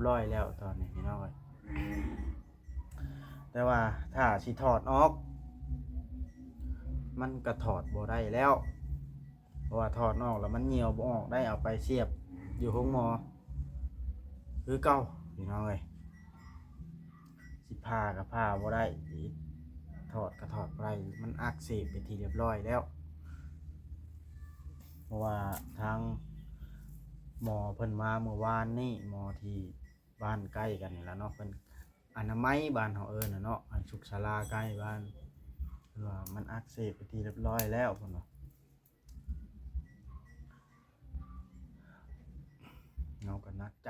ຮ້ອຍແລ້ວຕອນນີ້ພີ່ນ້ອງເອີຍ. ແຕ່ວ່າຖ້າຊິຖອດອອກ ມັນກໍຖອດບໍ່ໄດ້ແລ້ວ ເພາະວ່າຖອດອອກແລ້ວມັນຍ່ຽວບໍ່ອອກ ໄດ້ເອົາໄປສຽບຢູ່ໂຮງໝໍຄືເກົ່າພີ່ນ້ອງເອີຍ. ຊິຜ່າກໍຜ່າບໍ່ໄດ້ອີກ ຖອດກໍຖອດບໍ່ໄດ້ ມັນອັກເສບເປັນທີ່ຮຽບຮ້ອຍແລ້ວ. ເພາະວ່າທາງໝໍເພິ່ນມາມື້ວານນີ້ ໝໍທີ່ ບ້ານໃກ້ກັນນີ້ລະເນາະ ເພິ່ນ ອະນາໄມບ້ານເຮົາເອີ້ນນະເນາະ ອັນສຸກສາລາໃກ້ບ້ານ ເພິ່ນວ່າມັນອັກເສບເປັນທີ່ຮຽບຮ້ອຍແລ້ວ ເພິ່ນວ່າ ເຮົາກໍໜັກໃຈ.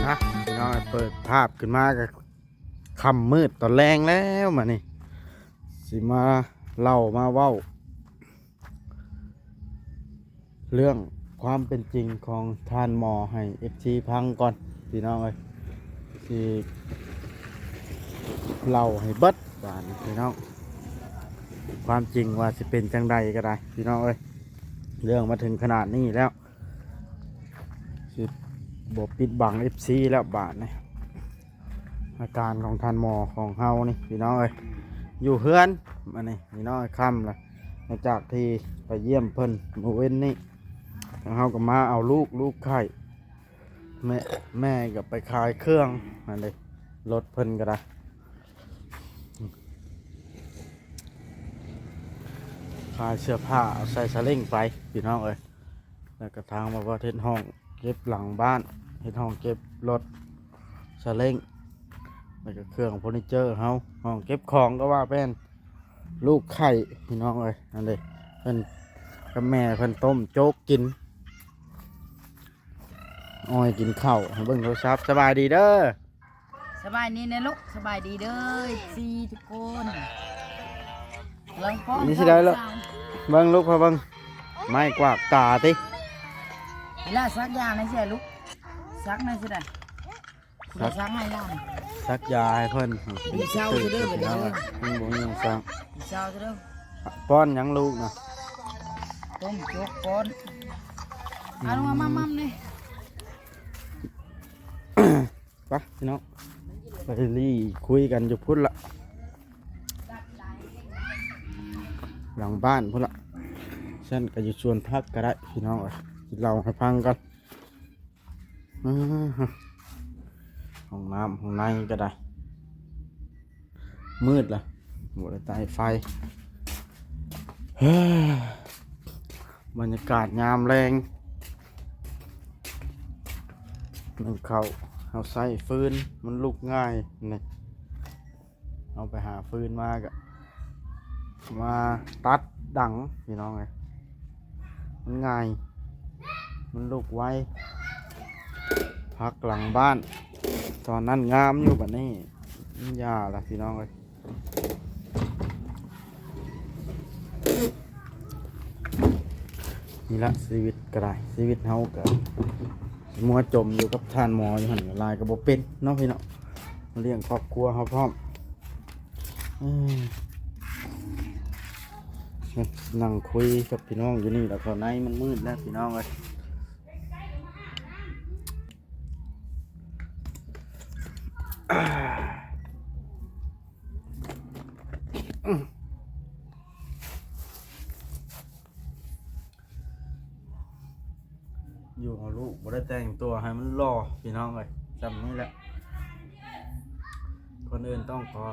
ອ່ະ ພີ່ນ້ອງ ເປີດພາບຂຶ້ນມາກໍຄ່ຳມືດຕອນແລງແລ້ວ ມານີ້ ຊິມາເລົ່າມາເວົ້າ ເລື່ອງຄວາມເປັນຈິງຂອງທ່ານໝໍໃຫ້ເອັຟຊີຟັງກ່ອນພີ່ນ້ອງເອີຍ ຊິເລົ່າໃຫ້ເບິດບາດນີ້ພີ່ນ້ອງ ຄວາມຈິງວ່າຊິເປັນຈັ່ງໃດກໍໄດ້ພີ່ນ້ອງເອີຍ ເລື່ອງມາເຖິງຂະໜາດນີ້ແລ້ວ ຊິບໍ່ປິດບັງເອັຟຊີແລ້ວບາດນີ້. ອາການຂອງທ່ານໝໍຂອງເຮົານີ້ພີ່ນ້ອງເອີຍ ຢູ່ເຮືອນ ອັນນີ້ພີ່ນ້ອງເອີຍ ຄ່ຳລະ ຫຼັງຈາກທີ່ໄປຢ້ຽມເພິ່ນມື້ເວັນນີ້ ທາງເຮົາກໍມາເອົາລູກ ລູກໄຂ້ ແມ່ ແມ່ກໍໄປຂາຍເຄື່ອງ ອັນນີ້ລົດເພິ່ນກໍໄດ້ ຂາຍເສື້ອຜ້າ ເອົາໃສ່ສາເລັ້ງໄປພີ່ນ້ອງເອີຍ. ແລ້ວກະທາງມາວ່າເຮັດຫ້ອງເກັບຫຼັງບ້ານ ເຮັດຫ້ອງເກັບລົດ ສາເລັ້ງ ແລ້ວກະເຄື່ອງເຟີນີເຈີເຮົາ ຫ້ອງເກັບຂອງກໍວ່າແມ່ນ ລູກໄຂ້ພີ່ນ້ອງເອີຍ ອັນເດ ເພິ່ນກັບແມ່ເພິ່ນຕົ້ມໂຈກກິນ ອ້ອຍກິນເຂົ້າ ໃຫ້ເບິ່ງໂທລະສັບ ສະບາຍດີເດີ. ສະບາຍດີນະລູກ ສະບາຍດີເດີ ເອັຟຊີທຸກຄົນ ເບິ່ງກ່ອນ ນີ້ຊິໄດ້ລະ ເບິ່ງລູກ ພາເບິ່ງ ໄມ້ກວາດຕາຕິ ລະສັກຢາໃນໃສລູກ ສັກໃນຊິໄດ້ ຜູ້ໃດສັກໃຫ້ຫຼານ ສັກຢາໃຫ້ເພິ່ນ ດີເຊົາຊິເດີ ບໍ່ມີຫຍັງສັກ ດີເຊົາຊິເດີ ປ້ອນຫຍັງລູກນະ ຕົ້ມໂຈກປ້ອນ ອືມ ເອົາມາ ມາ ມານີ້. ໄປພີ່ນ້ອງ ໄປລີ້ຄຸຍກັນຢູ່ພຸ້ນລະ ຫຼັງບ້ານພຸ້ນລະ ຊັ້ນກໍຢູ່ສວນຜັກກໍໄດ້ພີ່ນ້ອງເອີຍ ຊິເລົ່າໃຫ້ຟັງກ່ອນ ອື ຫ້ອງນ້ຳຫ້ອງໃນກໍໄດ້ ມືດລະ ບໍ່ໄດ້ໄຕ້ໄຟ ບັນຍາກາດຍາມແລງ ໜຶ້ງເຂົ້າ ເຮົາໃຊ້ຟືນ ມັນລຸກງ່າຍນີ້ ເຮົາໄປຫາຟືນມາກະ ມາຕັດດັງພີ່ນ້ອງເອີຍ ມັນງ່າຍ ມັນລຸກໄວ ຜັກຫຼັງບ້ານ ຕອນນັ້ນງາມຢູ່ ບັດນີ້ມັນຢ່າລະພີ່ນ້ອງເອີຍ. ນີ້ລະຊີວິດກໍໄດ້ ຊີວິດເຮົາກໍມົວຈົມຢູ່ກັບທ່ານໝໍຢູ່ຫັ້ນ ຫຼາຍກໍບໍ່ເປັນເນາະພີ່ນ້ອງ ມາລ້ຽງຄອບຄົວເຮົາພ້ອມ ເອີ ນັ່ງຄຸຍກັບພີ່ນ້ອງຢູ່ນີ້ລະ ເຂົ້າໃນມັນມືດແລ້ວພີ່ນ້ອງເອີຍ. ຢູ່ເອົາລູກ ບໍ່ໄດ້ແຕ່ງຕົວໃຫ້ມັນຫຼໍ່ພີ່ນ້ອງເອີຍ ຊ່ຳນີ້ແຫຼະ ກ່ອນອື່ນຕ້ອງຂໍ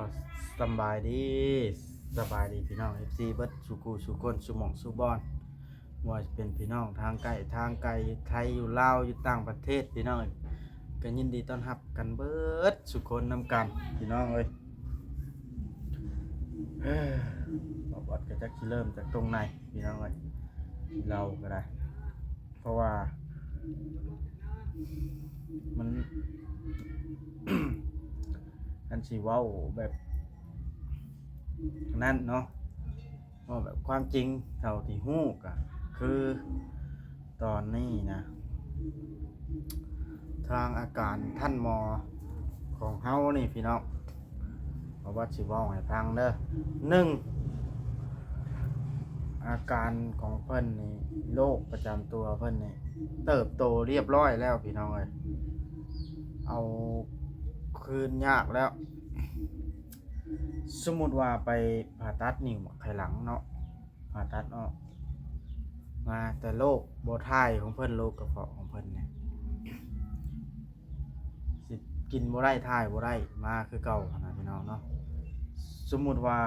ສຳບາຍດີ ສະບາຍດີພີ່ນ້ອງເອັຟຊີເບິດສູ່ຄູ່ສູ່ຄົນ ສູ່ໝ່ອງສູ່ບ່ອນ. ບໍ່ວ່າຈະເປັນພີ່ນ້ອງທາງໃກ້ທາງໄກ ຢູ່ໄທ ຢູ່ລາວ ຢູ່ຕ່າງປະເທດ ພີ່ນ້ອງເອີຍ ກໍຍິນດີຕ້ອນຮັບກັນເບິດສູ່ຄົນນຳກັນ ພີ່ນ້ອງເອີຍ. ເອີ ບ່າວອອດກໍຈັກຊິເລີ່ມຈາກຕົງໃດ ພີ່ນ້ອງເອີຍ ເລົ່າກໍໄດ້ ເພາະວ່າມັນ ຄັນຊິເວົ້າແບບນັ້ນເນາະ ເວົ້າແບບຄວາມຈິງເທົ່າທີ່ຮູ້ກະຄື ຕອນນີ້ນະ ທາງອາການທ່ານໝໍຂອງເຮົານີ້ພີ່ນ້ອງ ບໍ່ວ່າຊິເວົ້າໃຫ້ຟັງເດີ. ໜຶ່ງ ອາການຂອງເພິ່ນນີ້ ໂລກປະຈຳຕົວເພິ່ນນີ້ ເຕີບໂຕລຽບລ້ອຍແລ້ວພີ່ນ້ອງເອີຍ ເອົາຄືນຍາກແລ້ວ. ສົມມຸດວ່າໄປຜ່າຕັດນິ້ວໄຂຫຼັງເນາະ ຜ່າຕັດອອກມາ ແຕ່ໂລກບໍ່ຖ່າຍຂອງເພິ່ນ ໂລກກະເພາະຂອງເພິ່ນນີ້ ຊິກິນບໍ່ໄດ້ ຖ່າຍບໍ່ໄດ້ ມາຄືເກົ່າຫັ້ນນະພີ່ນ້ອງເນາະ. ສົມມຸດວ່າ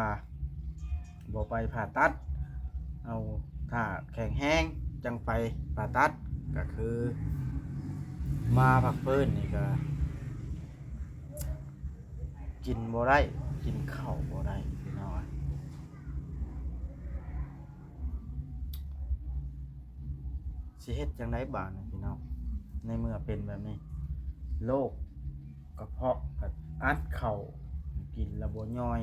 ບໍ່ໄປຜ່າຕັດ ເອົາຖ້າແຂງແຮງຈັ່ງໄປຜ່າຕັດ ກະຄືມາພັກຟື້ນນີ້ກະ ກິນບໍ່ໄດ້ ກິນເຂົ້າບໍ່ໄດ້ພີ່ນ້ອງ. ຊິເຮັດຈັ່ງໃດບາດນີ້ພີ່ນ້ອງ ໃນເມື່ອເປັນແບບນີ້ ໂລກກະເພາະກະອັດເຂົ້າ ກິນແລ້ວບໍ່ຍ່ອຍ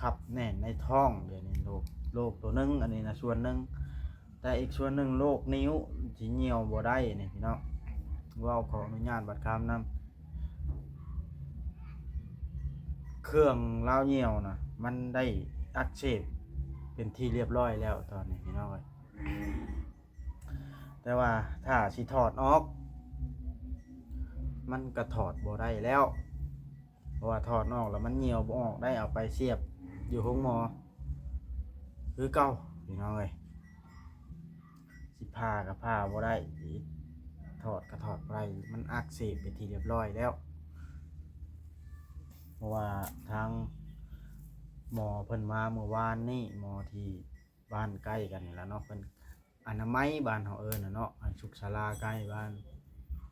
ຂັບແໜ້ນໃນທ້ອງ. ດຽວນີ້ໂລກ ໂລກໂຕໜຶ່ງ ອັນນີ້ນະສ່ວນໜຶ່ງ ແຕ່ອີກສ່ວນໜຶ່ງໂລກນິ້ວ ຊິຍ່ຽວບໍ່ໄດ້ນີ້ພີ່ນ້ອງ ເວົ້າຂໍອະນຸຍາດບາດຄຳນຳ. ເຄື່ອງລາວຍ່ຽວນະ ມັນໄດ້ອັກເສບເປັນທີ່ລຽບລ້ອຍແລ້ວຕອນນີ້ພີ່ນ້ອງເອີຍ. ແຕ່ວ່າຖ້າຊິຖອດອອກ ມັນກະຖອດບໍ່ໄດ້ແລ້ວ ເພາະວ່າຖອດອອກແລ້ວມັນຍ່ຽວບໍ່ອອກ ໄດ້ເອົາໄປສຽບຢູ່ໂຮງໝໍຄືເກົ່າພີ່ນ້ອງເອີຍ. ຊິຜ່າກະຜ່າບໍ່ໄດ້ ຊິຖອດກະຖອດບໍ່ໄດ້ ມັນອັກເສບເປັນທີ່ລຽບລ້ອຍແລ້ວ. ເພາະວ່າທາງໝໍເພິ່ນມາມື້ວານນີ້ ໝໍທີ່ບ້ານໃກ້ກັນນີ້ລະເນາະ ເພິ່ນ ອະນາໄມບ້ານເຮົາເອີ້ນນະເນາະ ອັນສຸກສາລາໃກ້ບ້ານ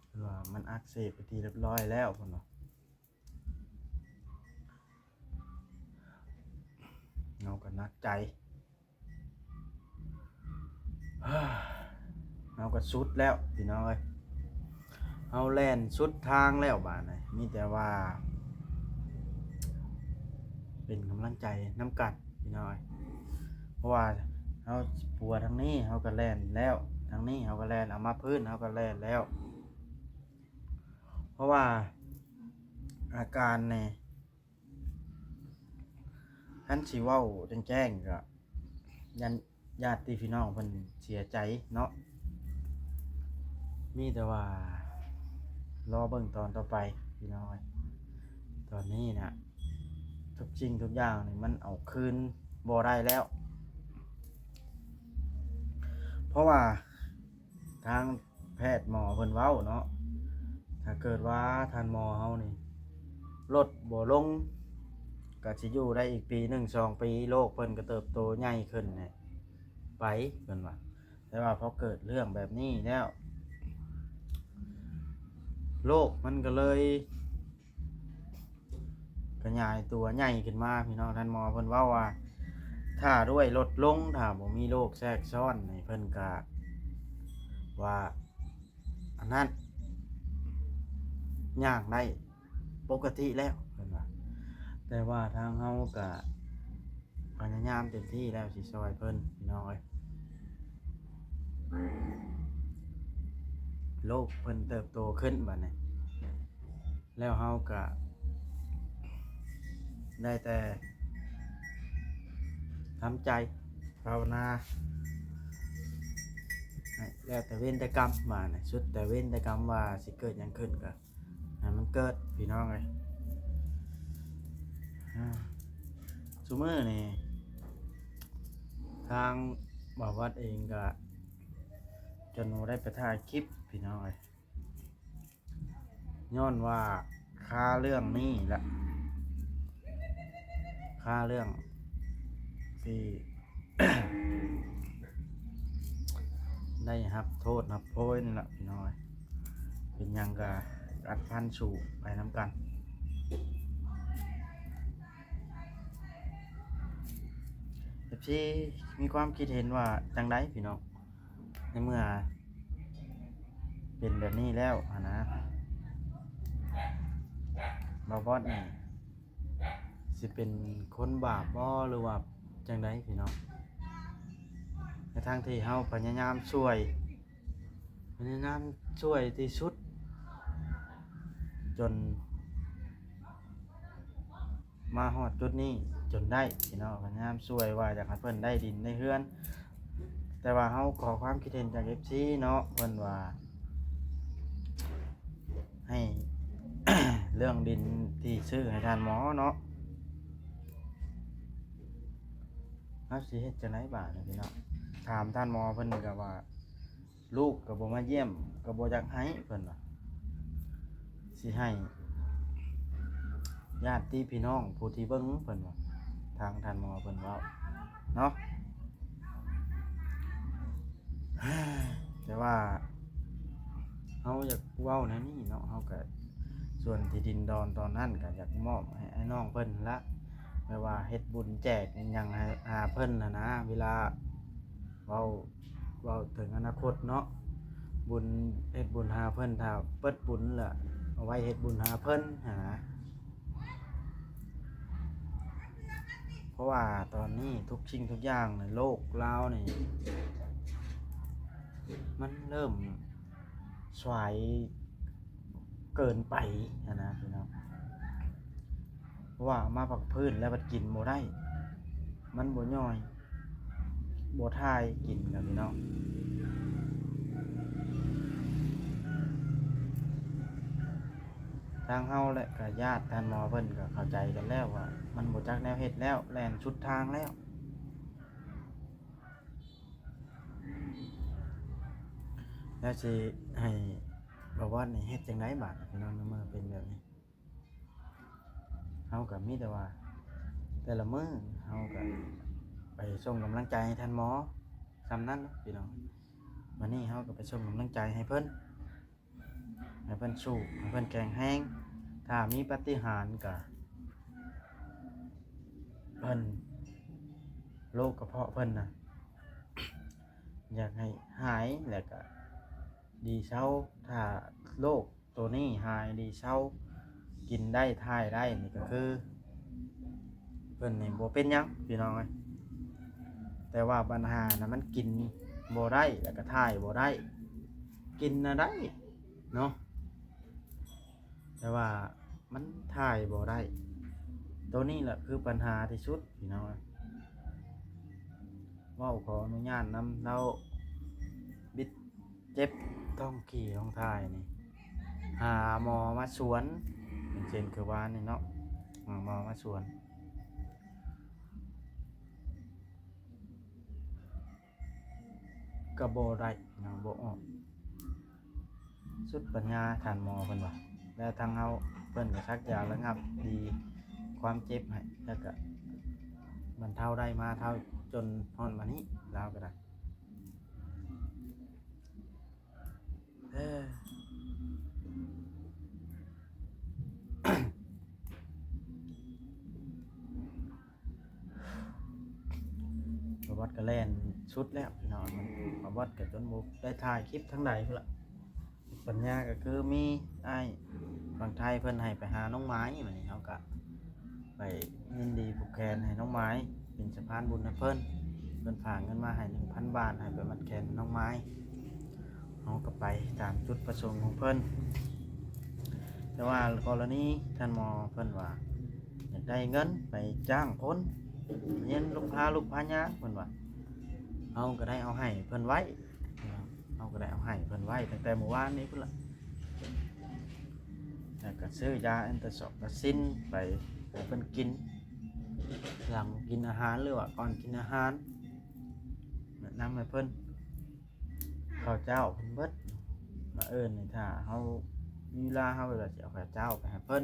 ເພິ່ນວ່າມັນອັກເສບເປັນທີ່ລຽບລ້ອຍແລ້ວ ເພິ່ນວ່າ. ເຮົາກະໜັກໃຈ ເຮົາກະສຸດແລ້ວພີ່ນ້ອງເອີຍ ເຮົາແລ່ນສຸດທາງແລ້ວບາດນີ້ ມີແຕ່ວ່າເປັນກຳລັງໃຈນຳກັນພີ່ນ້ອງເອີຍ. ເພາະວ່າເຮົາປົວທາງນີ້ເຮົາກະແລ່ນແລ້ວ ທາງນີ້ເຮົາກະແລ່ນ ເອົາມາພື້ນເຮົາກະແລ່ນແລ້ວ ເພາະວ່າອາການນີ້ ຄັນຊິເວົ້າແຈ້ງໆ ກະຢ້ານຍາດຕິພີ່ນ້ອງເພິ່ນເສຍໃຈເນາະ ມີແຕ່ວ່າລໍເບິ່ງຕອນຕໍ່ໄປພີ່ນ້ອງເອີຍ. ຕອນນີ້ນະ ທຸກສິ່ງທຸກຢ່າງນີ້ມັນເອົາຄືນບໍ່ໄດ້ແລ້ວ ເພາະວ່າ ທາງແພດໝໍເພິ່ນເວົ້າເນາະ ຖ້າເກີດວ່າທ່ານໝໍເຮົານີ້ລົດບໍ່ລົງ ກະຊິຢູ່ໄດ້ອີກປີໜຶ່ງສອງປີ ໂລກເພິ່ນກະເຕີບໂຕໃຫຍ່ຂຶ້ນໄປ ເພິ່ນວ່າ. ແຕ່ວ່າພໍເກີດເລື່ອງແບບນີ້ແລ້ວ ໂລກມັນກະເລີຍ ຂະຫຍາຍຕົວໃຫຍ່ຂຶ້ນມາພີ່ນ້ອງ. ທ່ານໝໍເພິ່ນເວົ້າວ່າ ຖ້າດ້ວຍລົດລົງ ຖ້າບໍ່ມີໂລກແຊກຊ້ອນນີ້ ເພິ່ນກະວ່າ ອັນນັ້ນ ຍ່າງໄດ້ປົກກະຕິແລ້ວ ເພິ່ນວ່າ. ແຕ່ວ່າທາງເຮົາກະພະຍາຍາມເຕັມທີ່ແລ້ວ ຊິຊ່ອຍເພິ່ນພີ່ນ້ອງເອີຍ. ໂລກເພິ່ນເຕີບໂຕຂຶ້ນບາດນີ້ ແລ້ວເຮົາກະໄດ້ແຕ່ທຳໃຈພາວະນາ ໃຫ້ແລ້ວແຕ່ເວນແຕ່ກຳ ບາດນີ້ ສຸດແຕ່ເວນແຕ່ກຳວ່າຊິເກີດຫຍັງຂຶ້ນກະໃຫ້ມັນເກີດພີ່ນ້ອງເອີຍ. ອ່າ ຊຸມື້ນີ້ທາງບ່າວວັດເອງກະຈົນບໍ່ໄດ້ໄປຖ່າຍຄລິບພີ່ນ້ອງເອີຍ. ຍ້ອນວ່າຄາເລື່ອງນີ້ລະ ຄາເລື່ອງທີ່ໄດ້ຮັບໂທດຮັບໂພຍນີ້ລະພີ່ນ້ອງເອີຍ. ເປັນຫຍັງກະກັດຟັນສູ້ໄປນຳກັນ. ເອັຟຊີ ມີຄວາມຄິດເຫັນວ່າຈັ່ງໃດພີ່ນ້ອງ? ໃນເມື່ອເປັນແບບນີ້ແລ້ວຫັ້ນນະ ບ່າວບອດນີ້ຊິເປັນຄົນບາບບໍ່ ຫຼືວ່າຈັ່ງໃດພີ່ນ້ອງ? ໃນທາງທີ່ເຮົາພະຍາຍາມຊ່ວຍ ພະຍາຍາມຊ່ວຍທີ່ສຸດ ຈົນມາຮອດຈຸດນີ້ຈົນໄດ້ພີ່ນ້ອງ. ພະຍາຍາມຊ່ວຍວ່າຢາກໃຫ້ເພິ່ນໄດ້ດິນໄດ້ເຮືອນ, ແຕ່ວ່າເຮົາຂໍຄວາມຄິດເຫັນຈາກເອັຟຊີເນາະ, ເພິ່ນວ່າໃຫ້ ເລື່ອງດິນທີ່ຊື້ໃຫ້ທ່ານໝໍເນາະ, ເຮົາຊິເຮັດຈັ່ງໃດບາດນີ້ພີ່ນ້ອງ? ຖາມທ່ານໝໍເພິ່ນກໍວ່າ ລູກກໍບໍ່ມາຢ້ຽມ ກໍບໍ່ຢາກໃຫ້ເພິ່ນວ່າ ຊິໃຫ້ຍາດຕິພີ່ນ້ອງຜູ້ທີ່ເບິ່ງເພິ່ນວ່າ ທາງທ່ານໝໍເພິ່ນເວົ້າເນາະ. ແຕ່ວ່າເຮົາຢາກເວົ້າແນວນີ້ເນາະ, ເຮົາກໍ ສ່ວນທີ່ດິນດອນຕອນນັ້ນກໍຢາກມອບໃຫ້ອ້າຍນ້ອງເພິ່ນຫັ້ນລະ, ແບບວ່າເຮັດບຸນແຈກຫຍັງໃຫ້ ຫາເພິ່ນຫັ້ນນະ. ເວລາເວົ້າ ເວົ້າເຖິງອະນາຄົດເນາະ, ບຸນ ເຮັດບຸນຫາເພິ່ນ ຖ້າເບິດບຸນລະເອົາໄວ້ເຮັດບຸນຫາເພິ່ນຫັ້ນນະ. ເພາະວ່າຕອນນີ້ທຸກສິ່ງທຸກຢ່າງໃນໂລກລາວນີ້ ມັນເລີ່ມສວາຍເກີນໄປຫັ້ນນະພີ່ນ້ອງ, ເພາະວ່າເອົາມາພັກພື້ນແລ້ວບັດກິນບໍ່ໄດ້, ມັນບໍ່ຍ່ອຍ ບໍ່ຖ່າຍກິນນະພີ່ນ້ອງ. ທາງເຮົາ ແລະ ກະຍາດທ່ານໝໍເພິ່ນກໍເຂົ້າໃຈກັນແລ້ວວ່າ ມັນບໍ່ຈັກແນວເຮັດແລ້ວ, ແລ່ນສຸດທາງແລ້ວ. ແລ້ວຊິໃຫ້ບ່າວບອດນີ້ເຮັດຈັ່ງໃດບາດນີ້ພີ່ນ້ອງ ໃນເມື່ອເປັນແບບນີ້? ເຮົາກໍມີແຕ່ວ່າ ແຕ່ລະມື້ເຮົາກໍໄປສົ່ງກຳລັງໃຈໃຫ້ທ່ານໝໍສ່ຳນັ້ນເນາະພີ່ນ້ອງ. ບາດນີ້ເຮົາກໍໄປສົ່ງກຳລັງໃຈໃຫ້ເພິ່ນ ໃຫ້ເພິ່ນສູ້ ໃຫ້ເພິ່ນແຂງແຮງ. ຖ້າມີປາຕິຫານກະ ເພິ່ນ ໂລກກະເພາະເພິ່ນນະ ຢາກໃຫ້ຫາຍ ແລ້ວກະດີເຊົາ. ຖ້າໂລກໂຕນີ້ຫາຍດີເຊົາ ກິນໄດ້ ຖ່າຍໄດ້ນີ້ກະຄື ເພິ່ນນີ້ບໍ່ເປັນຫຍັງພີ່ນ້ອງເອີຍ. ແຕ່ວ່າບັນຫານະ ມັນກິນບໍ່ໄດ້ ແລ້ວກະຖ່າຍບໍ່ໄດ້. ກິນນະໄດ້ເນາະ ແຕ່ວ່າມັນຖ່າຍບໍ່ໄດ້. ໂຕນີ້ແຫຼະຄືບັນຫາທີ່ສຸດພີ່ນ້ອງເອີຍ. ເວົ້າຂໍອະນຸຍາດນຳລາວ ບິດເຈັບທ້ອງຂີ້ທ້ອງຖ່າຍນີ້ ຫາໝໍມາສວນ ຢ່າງເຊັ່ນຄືວານນີ້ເນາະ, ຫາໝໍມາສວນ ກໍບໍ່ໄດ້ເນາະ ບໍ່ອອກ. ສຸດປັນຍາທ່ານໝໍເພິ່ນວ່າ ແລ້ວທາງເຮົາ ເພິ່ນກໍສັກຢາລະງັບດີຄວາມເຈັບໃຫ້ ແລ້ວກໍບັນເທົາໄດ້ມາເທົ່າຈົນຮອດມານີ້ ລາວກໍໄດ້. ເອີ ບ່າວບອດກໍແລ່ນສຸດແລ້ວພີ່ນ້ອງ, ບ່າວບອດກໍຈົນບໍ່ໄດ້ຖ່າຍຄລິບທາງໃດພຸ້ນລະ. ບັນຍາກໍຄືມີອ້າຍຝັ່ງໄທເພິ່ນໃຫ້ໄປຫານ້ອງໝາຍ, ບັດນີ້ເຮົາກໍໄປຍິນດີຜູກແຂນໃຫ້ນ້ອງໝາຍ ເປັນສະພານບຸນໃຫ້ເພິ່ນ. ເພິ່ນຝາກເງິນມາໃຫ້ໜຶ່ງພັນບາດ ໃຫ້ໄປມັດແຂນນ້ອງໝາຍ. ເຮົາກໍໄປຕາມຈຸດປະສົງຂອງເພິ່ນ. ແຕ່ວ່າກໍລະນີທ່ານໝໍເພິ່ນວ່າ ຢາກໄດ້ເງິນໄປຈ້າງຄົນຮຽນ ລູກພາລູກພາຍາ ເພິ່ນວ່າ ເຮົາກໍໄດ້ເອົາໃຫ້ເພິ່ນໄວ້, ເຮົາກໍໄດ້ເອົາໃຫ້ເພິ່ນໄວ້ຕັ້ງແຕ່ມື້ວານນີ້ພຸ້ນລະ. ແລ້ວກໍຊື້ຢາແອນຕາຊອກຕາຊິນໄປໃຫ້ເພິ່ນກິນ ຫຼັງກິນອາຫານ ຫຼືວ່າກ່ອນກິນອາຫານ, ແນະນຳໃຫ້ເພິ່ນ. ເຂົ້າເຈົ້າເພິ່ນເບິດ. ມະເອີ່ນນີ້ຖ້າເຮົາມີເວລາ ເຮົາກໍຊິເອົາເຂົ້າເຈົ້າໄປໃຫ້ເພິ່ນ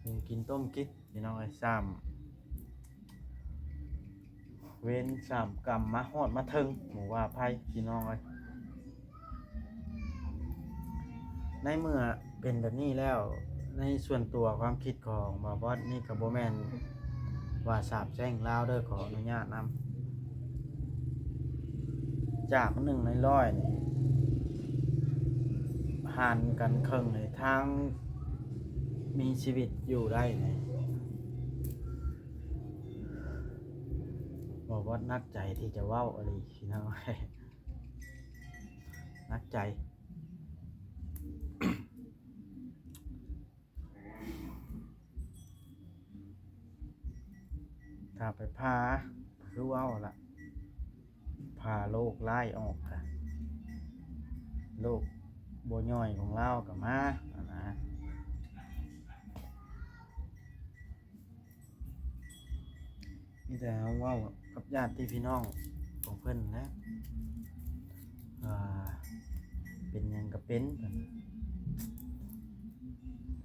ຫຸງກິນຕົ້ມກິນ ພີ່ນ້ອງເອີຍ. ສາມເວນສາມກຳ ມາຮອດມາເຖິງ ບໍ່ວ່າໃຜ ພີ່ນ້ອງເອີຍ. ໃນເມື່ອເປັນແບບນີ້ແລ້ວ ໃນສ່ວນຕົວຄວາມຄິດຂອງບ່າວບອດນີ້ ກໍບໍ່ແມ່ນວ່າສາບແຊ່ງລາວເດີ້, ຂໍອະນຸຍາດນຳ. ຈາກໜຶ່ງໃນຮ້ອຍນີ້ ຫານກັນເຄິ່ງໃນທາງມີຊີວິດຢູ່ໄດ້ນີ້ ບ່າວບອດໜັກໃຈທີ່ຈະເວົ້າອີ່ຫຼີ ພີ່ນ້ອງເອີຍ. ໜັກໃຈ. ໄປຜ່າ ຄືເວົ້າລະ ຜ່າໂລກຮ້າຍອອກ ກະໂລກບໍ່ຍ່ອຍຂອງລາວກະມາຫັ້ນນະ. ມີແຕ່ເຮົາເວົ້າກັບຍາດຕິພີ່ນ້ອງຂອງເພິ່ນແຫຼະ ວ່າເປັນຫຍັງກະເປັນ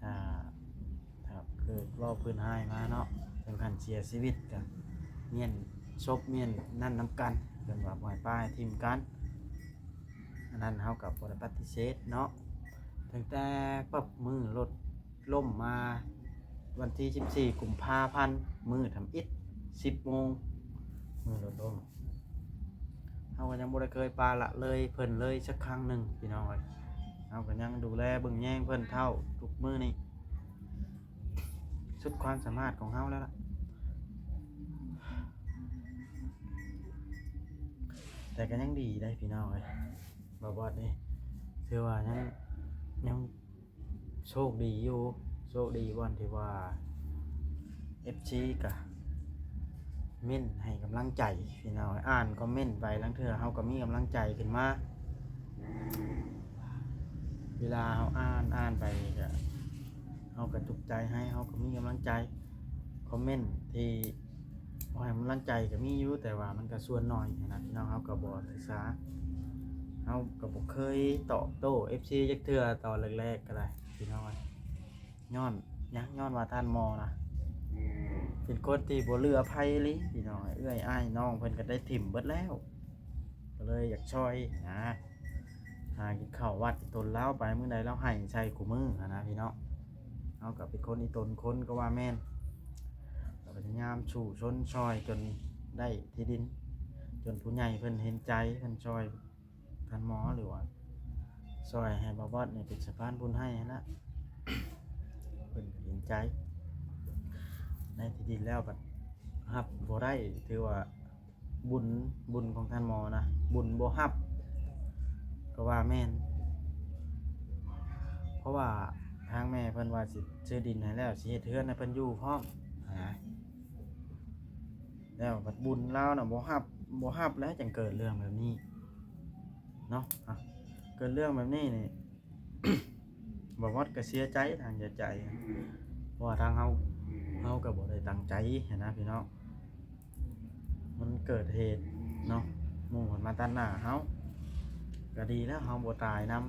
ຖ້າ ຖ້າເກີດເວົ້າພື້ນຮ້າຍມາເນາະ ເຖິງຂັ້ນເສຍຊີວິດກະມ້ຽນສົບມ້ຽນນັ້ນນຳກັນ ເພິ່ນວ່າບໍ່ໃຫ້ປະໃຫ້ຖິ້ມກັນ ອັນນັ້ນເຮົາກະບໍ່ໄດ້ປະຕິເສດເນາະ. ຕັ້ງແຕ່ປັບມື້ລົດ ລົ້ມມາວັນທີສິບສີ່ ກຸມພາພັນ ມື້ທຳອິດ ສິບໂມງ ມື້ລົດລົ້ມ ເຮົາກະຍັງບໍ່ໄດ້ເຄີຍປະລະເລີຍເພິ່ນເລີຍສັກຄັ້ງໜຶ່ງພີ່ນ້ອງເອີຍ. ເຮົາກະຍັງດູແລເບິ່ງແຍງເພິ່ນເທົ່າທຸກມື້ນີ້ ສຸດຄວາມສາມາດຂອງເຮົາແລ້ວລະ ແຕ່ກະຍັງດີໄດ໋ພີ່ນ້ອງເອີຍ ບ່າວບອດນີ້ ຖືວ່າຍັງ ຍັງ ໂຊກດີຢູ່ ໂຊກດີບ່ອນທີ່ວ່າເອັຟຊີກະເມັ້ນໃຫ້ກຳລັງໃຈພີ່ນ້ອງ ອ່ານຄອມເມັ້ນໄປ ລາງເທື່ອເຮົາກະມີກຳລັງໃຈຂຶ້ນມາ ເວລາເຮົາອ່ານ ອ່ານໄປກະ ເຮົາກະທຸກໃຈໃຫ້ ເຮົາກະມີກຳລັງໃຈ ຄອມເມັ້ນທີ່ ໃຫ້ກຳລັງໃຈກະມີຢູ່ ແຕ່ວ່າມັນກະສ່ວນໜ້ອຍຫັ້ນນະພີ່ນ້ອງ ເຮົາກະບໍ່ຖືສາ ເຮົາກະບໍ່ເຄີຍຕອບໂຕ້ເອັຟຊີຈັກເທື່ອ ຕອນແລກໆກະໄດ້ພີ່ນ້ອງ ຍ້ອນຫຍັງ ຍ້ອນວ່າທ່ານໝໍນະ ເປັນຄົນທີ່ບໍ່ເຫຼືອໃຜອີ່ຫຼີພີ່ນ້ອງ ເອື້ອຍອ້າຍນ້ອງເພິ່ນກະໄດ້ຖິ້ມເບິດແລ້ວ ກະເລີຍຢາກຊ່ອຍຫັ້ນນະ. ຫາກິນເຂົ້າວັດອີ່ຕົນລາວໄປ ມື້ໃດລາວໃຫ້ໃສ່ຄູ່ມື້ຫັ້ນນະພີ່ນ້ອງ ເຮົາກະເປັນຄົນອີ່ຕົນຄົນກະວ່າແມ່ນ ກະພະຍາຍາມສູ້ຊົນຊ່ອຍຈົນໄດ້ທີ່ດິນ ຈົນຜູ້ໃຫຍ່ເພິ່ນເຫັນໃຈ ເພິ່ນຊ່ອຍທ່ານໝໍ ຫຼືວ່າຊ່ອຍໃຫ້ບ່າວບອດນີ້ເປັນສະພານບຸນໃຫ້ຫັ້ນລະ ເພິ່ນກະເຫັນໃຈ ໄດ້ທີ່ດິນແລ້ວບັດຮັບບໍ່ໄດ້ ຖືວ່າ ບຸນ ບຸນຂອງທ່ານໝໍນະ ບຸນບໍ່ຮັບກະວ່າແມ່ນ ເພາະວ່າທາງແມ່ເພິ່ນວ່າຊິຊື້ດິນໃຫ້ແລ້ວ ຊິເຮັດເຮືອນໃຫ້ເພິ່ນຢູ່ພ້ອມຫັ້ນນະ ແລ້ວບັດບຸນລາວນະບໍ່ຮັບ ບໍ່ຮັບແລ້ວຈັ່ງເກີດເລື່ອງແບບນີ້ເນາະ ເກີດເລື່ອງແບບນີ້ນີ້ ບ່າວບອດກະເສຍໃຈ ທາງເສຍໃຈ ເພາະວ່າທາງເຮົາ ເຮົາກະບໍ່ໄດ້ຕັ້ງໃຈຫັ້ນນະພີ່ນ້ອງ ມັນເກີດເຫດເນາະ ໝູ່ເພິ່ນມາຕັດໜ້າເຮົາ ກະດີແລ້ວເຮົາບໍ່ຕາຍນຳ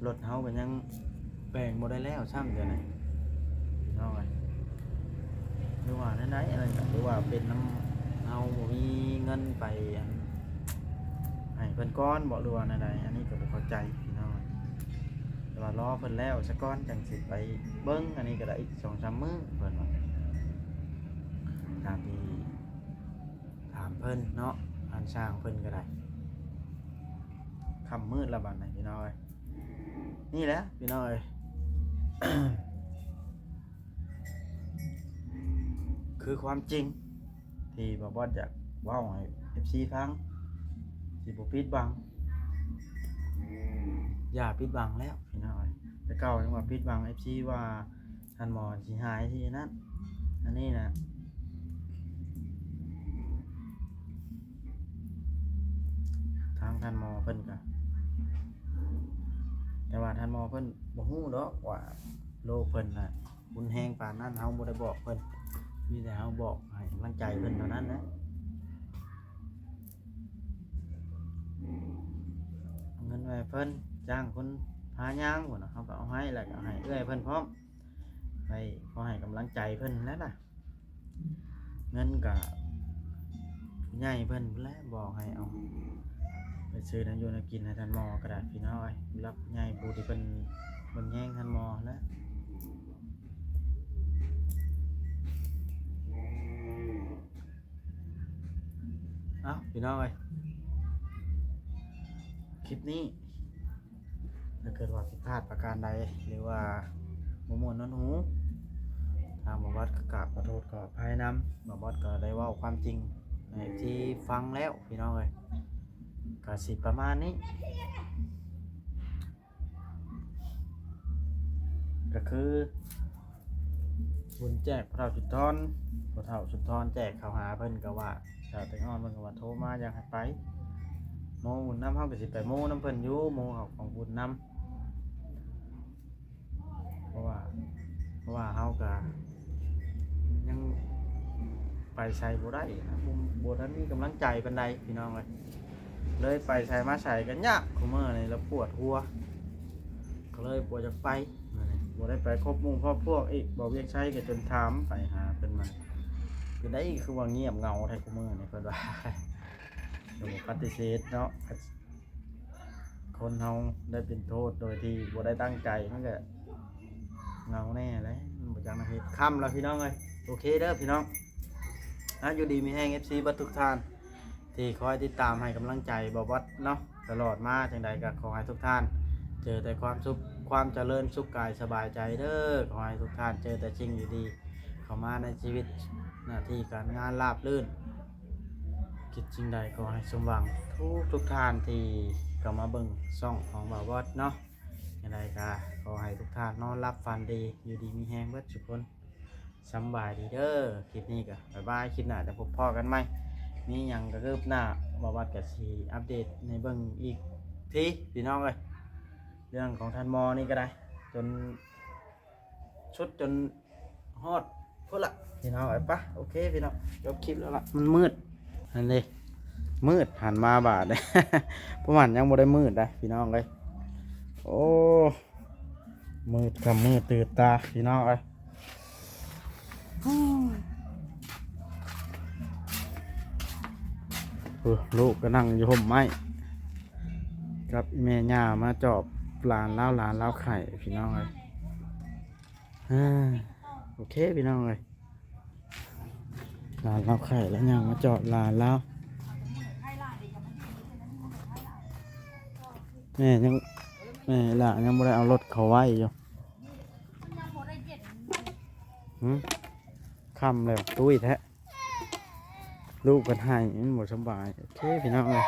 ລົດເຮົາກະຍັງແປງບໍ່ໄດ້ແລ້ວຊ້ຳດຽວນີ້ ພີ່ນ້ອງເອີຍ ຫຼືວ່າແນວໃດ ອັນນັ້ນກະຖືວ່າເປັນນຳເຮົາບໍ່ມີເງິນໄປອັນ ໃຫ້ເພິ່ນກ່ອນບໍ ຫຼືວ່າແນວໃດ ອັນນີ້ກະບໍ່ເຂົ້າໃຈພີ່ນ້ອງ ແຕ່ວ່າລໍເພິ່ນແລ້ວສາກ່ອນ ຈັ່ງຊິໄປເບິ່ງ ອັນນີ້ກະໄດ້ອີກສອງສາມມື້ເພິ່ນວ່າ ຕາມທີ່ຖາມເພິ່ນເນາະ ທ່ານຊ່າງເພິ່ນກະໄດ້ ຄ່ຳມືດລະບັດນີ້ພີ່ນ້ອງເອີຍ ນີ້ແຫຼະພີ່ນ້ອງເອີຍ ຄືຄວາມຈິງ ທີ່ບ່າວບອດຢາກເວົ້າໃຫ້ເອັຟຊີຟັງ ຊິບໍ່ປິດບັງ ຢ່າປິດບັງແລ້ວພີ່ນ້ອງເອີຍ ແຕ່ເກົ່າຍັງວ່າປິດບັງເອັຟຊີວ່າທ່ານໝໍຊິຫາຍທີ່ນັ້ນ ອັນນີ້ນະ ທາງທ່ານໝໍເພິ່ນກະ ແຕ່ວ່າທ່ານໝໍເພິ່ນບໍ່ຮູ້ດອກວ່າໂລກເພິ່ນນະ ຮຸນແຮງປານນັ້ນ ເຮົາບໍ່ໄດ້ບອກເພິ່ນ ມີແຕ່ເຮົາບອກໃຫ້ກຳລັງໃຈເພິ່ນເທົ່ານັ້ນແຫຼະ ເອົາເງິນໄວ້ໃຫ້ເພິ່ນ ຈ້າງຄົນພາຍ່າງພຸ້ນນະ ເຮົາກະເອົາໃຫ້ ແລ້ວກະໃຫ້ເອື້ອຍເພິ່ນພ້ອມ ໄວ້ພໍໃຫ້ກຳລັງໃຈເພິ່ນຫັ້ນແຫຼະນະ ເງິນກະຜູ້ໃຫຍ່ເພິ່ນພຸ້ນແຫຼະ ບອກໃຫ້ເອົາໄປຊື້ແນວຢູ່ແນວກິນໃຫ້ທ່ານໝໍກະໄດ້ພີ່ນ້ອງເອີຍ ຜູ້ຫຼັກຜູ້ໃຫຍ່ຜູ້ທີ່ເພິ່ນເບິ່ງແຍງທ່ານໝໍຫັ້ນແຫຼະ. ເອົ້າ ພີ່ນ້ອງເອີຍ ຄລິບນີ້ ຖ້າເກີດວ່າຜິດພາດປະການໃດ ຫຼືວ່າບໍ່ມ່ວນນວນຫູ ທາງບ່າວບອດກະກາບຂໍໂທດຂໍອະໄພນຳ. ບ່າວບອດກະໄດ້ເວົ້າຄວາມຈິງໃຫ້ເອັຟຊີຟັງແລ້ວ ພີ່ນ້ອງເອີຍ ກະຊິປະມານນີ້. ກະຄື ບຸນແຈກພໍ່ເຖົ້າສຸນທອນ ພໍ່ເຖົ້າສຸນທອນແຈກເຂົ້າຫາເພິ່ນ ກໍວ່າ ສາວແຕງອ່ອນເພິ່ນກໍວ່າໂທມາຢາກໃຫ້ໄປໂມບຸນນຳ ເຮົາກໍຊິໄປໂມນຳເພິ່ນຢູ່ ໂມເຂົ້າຂອງບຸນນຳ ເພາະວ່າ ເພາະວ່າເຮົາກໍຍັງໄປໃສບໍ່ໄດ້ນະ ບໍ່ ບໍ່ທັນມີກຳລັງໃຈປານໃດພີ່ນ້ອງເອີຍ ເລີຍໄປໃສມາໃສກໍຍາກ ຄູ່ມື້ນີ້ລະປວດຫົວ ກໍເລີຍບໍ່ຢາກໄປ ມື້ນີ້ບໍ່ໄດ້ໄປຄົບໝູ່ຄອບພວກອີກ ບ່າວວຽງໄຊກໍຈົນຖາມໄປຫາເພິ່ນ ມາເປັນໃດຄືວ່າງຽບເຫງົາແທ້ຄູ່ມື້ນີ້ ເພິ່ນວ່າ ກໍບໍ່ປະຕິເສດເນາະ ຄົນເຮົາໄດ້ເປັນໂທດໂດຍທີ່ບໍ່ໄດ້ຕັ້ງໃຈ ມັນກໍເຫງົາແນ່ແຫຼະ ມັນບໍ່ຈັກແນວເຮັດ ຄ່ຳແລ້ວພີ່ນ້ອງເອີຍ ໂອເຄເດີພີ່ນ້ອງ ອ່າ ຢູ່ດີມີແຮງ ເອັຟຊີ ເບິດທຸກທ່ານ ທີ່ຄອຍຕິດຕາມໃຫ້ກຳລັງໃຈບ່າວບອດເນາະ ຕະຫຼອດມາ ຈັ່ງໃດກໍຂໍໃຫ້ທຸກທ່ານເຈີແຕ່ຄວາມສຸກ ຄວາມຈະເລີນສຸກກາຍສະບາຍໃຈເດີ ຂໍໃຫ້ທຸກທ່ານເຈີແຕ່ສິ່ງດີໆ ເຂົ້າມາໃນຊີວິດ ໜ້າທີ່ການງານລາບລື່ນ ຄິດສິ່ງໃດຂໍໃຫ້ສົມຫວັງ ທຸກໆທ່ານທີ່ເຂົ້າມາເບິ່ງຊ່ອງຂອງບ່າວບອດເນາະ ຈັ່ງໃດກໍຂໍໃຫ້ທຸກທ່ານນອນຫຼັບຝັນດີ ຢູ່ດີມີແຮງເບິດທຸກຄົນ ສຳບາຍດີເດີ ຄລິບນີ້ກໍບາຍບາຍ ຄລິບໜ້າຈະພົບພໍ້ກັນໃໝ່ ມີຫຍັງກໍຄືບໜ້າ ບ່າວບອດກໍຊິອັບເດດໃຫ້ເບິ່ງອີກທີພີ່ນ້ອງເອີຍ ເລື່ອງຂອງທ່ານໝໍນີ້ກໍໄດ້ ຈົນສຸດຈົນຮອດພຸ້ນລະພີ່ນ້ອງເອີຍ ປະ ໂອເຄພີ່ນ້ອງ ຈົບຄລິບແລ້ວລະ ມັນມືດ ຫັ້ນເດ້ ມືດ ຫັນມາບາດ ປະມານຍັງບໍ່ໄດ້ມືດໃດ໋ພີ່ນ້ອງເອີຍ ໂອ້ ມືດຄ່ຳມືດຕື່ນຕາພີ່ນ້ອງເອີຍ ໂອ້ ລູກກໍນັ່ງຢູ່ຮົ່ມໄມ້ ກັບອີ່ແມ່ຍ່າມາຈອບຫຼານລາວ ຫຼານລາວໄຂ້ພີ່ນ້ອງເອີຍ ເອີ ໂອເຄພີ່ນ້ອງເອີຍ ຫຼານລາວໄຂ້ແລ້ວ ຍ່າງມາຈອບຫຼານລາວ ແມ່ຍັງ ແມ່ຫຼ້າຍັງບໍ່ໄດ້ເອົາລົດເຂົ້າໄວ້ຢູ່ ຫື ຄ່ຳແລ້ວ ຕຸ້ຍແທ້ ລູກເພິ່ນໄຫ້ ມັນບໍ່ສະບາຍ ໂອເຄພີ່ນ້ອງເອີຍ